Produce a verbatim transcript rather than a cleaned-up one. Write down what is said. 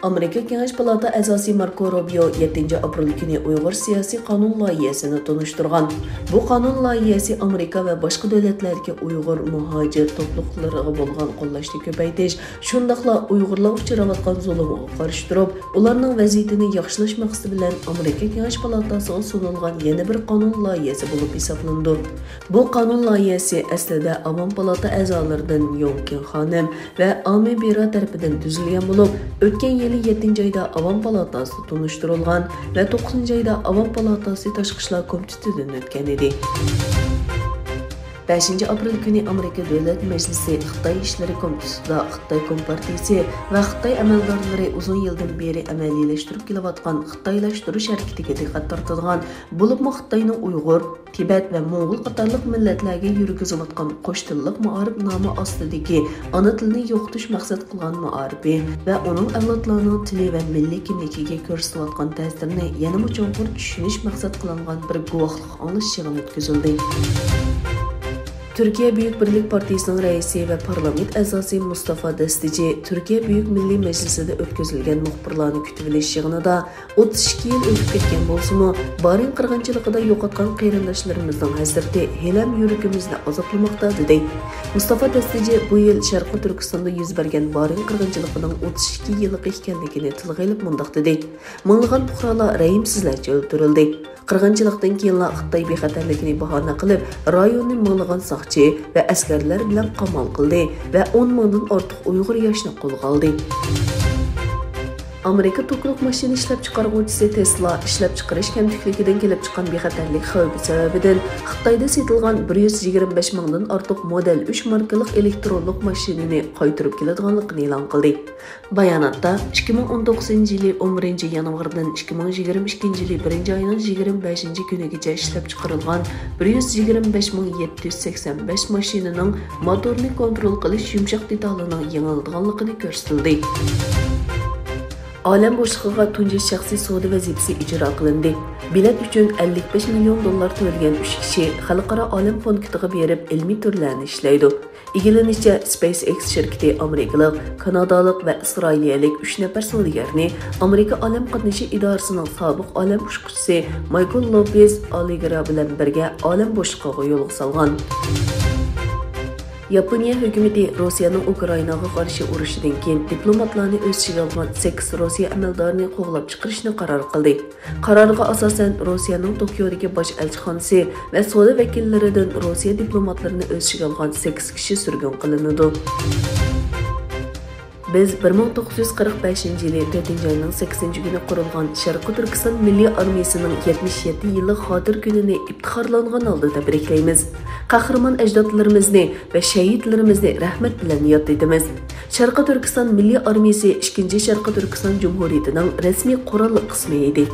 ئامېرىكا كېڭەش پالاتا ئەزاسى ماركو روبىيو يەتتىنچى ئاپرېل كۈنى ئۇيغۇر سىياسىي قانۇن لايىھەسىنى تونۇشتۇرغان. بۇ قانۇن لايىھەسى ئامېرىكا ۋە باشقا دۆلەتلەردىكى ئۇيغۇر، مۇھاجىر توپلۇقلىرىغا بولغان قوللاشنى كۆپەيتىش، شۇنداقلا ئۇيغۇرلار ئۇچراۋاتقان زۇلۇمغا قارشى تۇرۇپ، ئۇلارنىڭ ۋەزىيىتىنى ياخشىلاش مەقسىتى بىلەن ئامېرىكا كېڭەش پالاتاسىغا سۇنۇلغان يەنە بىر قانۇن لايىھەسى بولۇپ ھېسابلىنىدۇ. بۇ قانۇن لايىھەسى ئەسلىدە ئاۋام پالاتا ئەزالىرىدىن يوڭ كىڭ خانىم ۋە ئامى بېرا تەرىپىدىن تۈزۈلگەن بولۇپ، ئۆتكەن يىلى يەتتىنچى ئايدا ئاۋام پالاتاسىدا تونۇشتۇرۇلغان ۋە توققۇزىنچى ئايدا ئاۋام پالاتاسى تاشقى ئىشلار كومىتېتىدىن ئۆتكەن ئىدى. بەشىنچى ئاپرېل كۈنى ئامېرىكا دۆلەت مەجلىسى خىتاي ئىشلىرى كومىتېتىدا خىتاي كومپارتىيىسى ۋە خىتاي ئەمەلدارلىرى ئۇزۇن يىلدىن بېرى ئەمەلىيلەشتۈرۈپ كېلىۋاتقان خىتايلاشتۇرۇش ھەرىكىتىگە دىققەت تارتىدىغان، بولۇپمۇ خىتاينىڭ ئۇيغۇر، تىبەت ۋە موڭغۇل قاتارلىق مىللەتلەرگە يۈرگۈزۈۋاتقان قوش تىللىق مائارىپ نامى ئاستىدىكى ئانا تىلنى يوقىتىش مەقسەت قىلغان مائارىپى ۋە ئۇنىڭ ئەۋلادلارنىڭ تىلى ۋە مىللىي كىملىكىگە كۆرسىتىۋاتقان تەسىرىنى يەنىمۇ چوڭقۇر چۈشىنىش مەقسەت قىلىنغان بىر گۇۋاھلىق ئاڭلىشىش يىغىنى ئۆتكۈزۈلدى. تۈركىيە بۈيۈك بىرلىك پارتىيىسىنىڭ رەئىسى ۋە پارلامېنت ئەزاسى مۇستافا دەستىجى تۈركىيە بۈيۈك مىللىي مەجلىسىدە ئۆتكۈزۈلگەن مۇخبىرلارنى كۈتۈۋېلىش يىغىنىدا، ئوتتۇز ئىككى يىل ئۆتۈپ كەتكەن بولسىمۇ، بارىن قىرغىنچىلىقىدا يوقاتقان قېرىنداشلىرىمىزنىڭ ھەسرىتى ھېلىھەم يۈرىكىمىزنى ئازابلىماقتا، دېدى. مۇستافا دەستىجى بۇ يىل شەرقىي تۈركىستاندا يۈز بەرگەن بارىن قىرغىنچىلىقىنىڭ ئوتتۇز ئىككى يىللىقى ئىكەنلىكىنى تىلغا ئېلىپ مۇنداق دېدى: مىڭلىغان پۇقرالار رەھىمسىزلەرچە ئۆلتۈرۈلدى. قىرغىنچىلىقتىن كېيىنلا خىتاي بىخەتەرلىكىنى باھانە قىلىپ، رايوننى مىڭلىغان ساقچى ۋە ئەسكەرلەر بىلەن قامال قىلدى ۋە ئون مىڭدىن ئارتۇق ئۇيغۇر ياشنى قولغا ئالدى. ئامېرىكا توكلۇق ماشىنا ئىشلەپچىقارغۇچىسى تېسلا ئىشلەپچىقىرىش كەمتۈكلۈكىدىن كېلىپ چىققان بىخەتەرلىك خەۋپى سەۋەبىدىن خىتايدا سېتىلغان بىر يۈز يىگىرمە بەش مىڭدىن ئارتۇق مودېل ئۈچ ماركىلىق ئېلېكترونلۇق ماشىنىنى قايتۇرۇپ كېلىدىغانلىقىنى ئېلان قىلدى. باياناتتا، ئىككى مىڭ ئون توققۇزىنچى يىلى ئون بىرىنچى يانۋاردىن ئىككى مىڭ يىگىرمە ئىككىنچى يىلى بىرىنچى ئاينىڭ يىگىرمە بەشىنچى كۈنىگىچە ئىشلەپچىقىرىلغان بىر يۈز يىگىرمە بەش مىڭ يەتتە يۈز سەكسەن بەش ماشىنىنىڭ موتورنى كونترول قىلىش يۇمشاق دېتالىنىڭ يېڭىلىدىغانلىقىنى كۆرسىتىلدى. ئالەم بوشلۇقىغا تۇنجى شەخسىي سودا ۋەزىپىسى ئىجرا قىلىندى. بېلەت ئۈچۈن ئەللىك بەش مىليون دوللار تۆلىگەن ئۈچ كىشى خەلقئارا ئالەم پونكىتىغا بېرىپ ئىلمىي تۈرلەرنى ئىشلەيدۇ. ئىگىلىنىشىچە، SpaceX شىركىتى ئامېرىكىلىق، كانادالىق ۋە ئىسرائىلىيەلىك ئۈچ نەپەر سودىگەرنى ئامېرىكا ئالەم قاتنىشى ئىدارىسىنىڭ سابىق ئالەم ئۇچقۇچىسى مايكل لوپېز ئالېگرا بىلەن بىرگە ئالەم بوشلۇقىغا يولغا سالغان. ياپونىيە ھۆكۈمىتى روسىيەنىڭ ئۇكرائىناغا قارشى ئۇرۇشىدىن كېيىن دىپلوماتلارنى ئۆز ئىچىگە ئالغان سەككىز روسىيە ئەمەلدارىنى قوغلاپ چىقىرىشنى قارار قىلدى. قارارغا ئاساسەن، روسىيەنىڭ توكيودىكى باش ئەلچىخانىسى ۋە سودا ۋەكىللىرىدىن روسىيە دىپلوماتلىرىنى ئۆز ئىچىگە ئالغان سەككىز كىشى سۈرگۈن قىلىنىدۇ. بىز بىر مىڭ توققۇز يۈز قىرىق بەشىنچى يىلى تۆتىنچى ئاينىڭ سەككىزىنچى كۈنى قۇرۇلغان شەرقىي تۈركىستان مىللىي ئارمىيىسىنىڭ يەتمىش يەتتە يىللىق خاتىرە كۈنىنى ئىپتىخارلانغان ھالدا تەبرىكلەيمىز. قەھرىمان ئەجدادلىرىمىزنى ۋە شەھىدلىرىمىزنى رەھمەت بىلەن ياد ئېتىمىز. شەرقىي تۈركىستان مىللىي ئارمىيىسى ئىككىنچى شەرقىي تۈركىستان جۇمھۇرىيىتىنىڭ رەسمىي قوراللىق قىسمى ئىدى.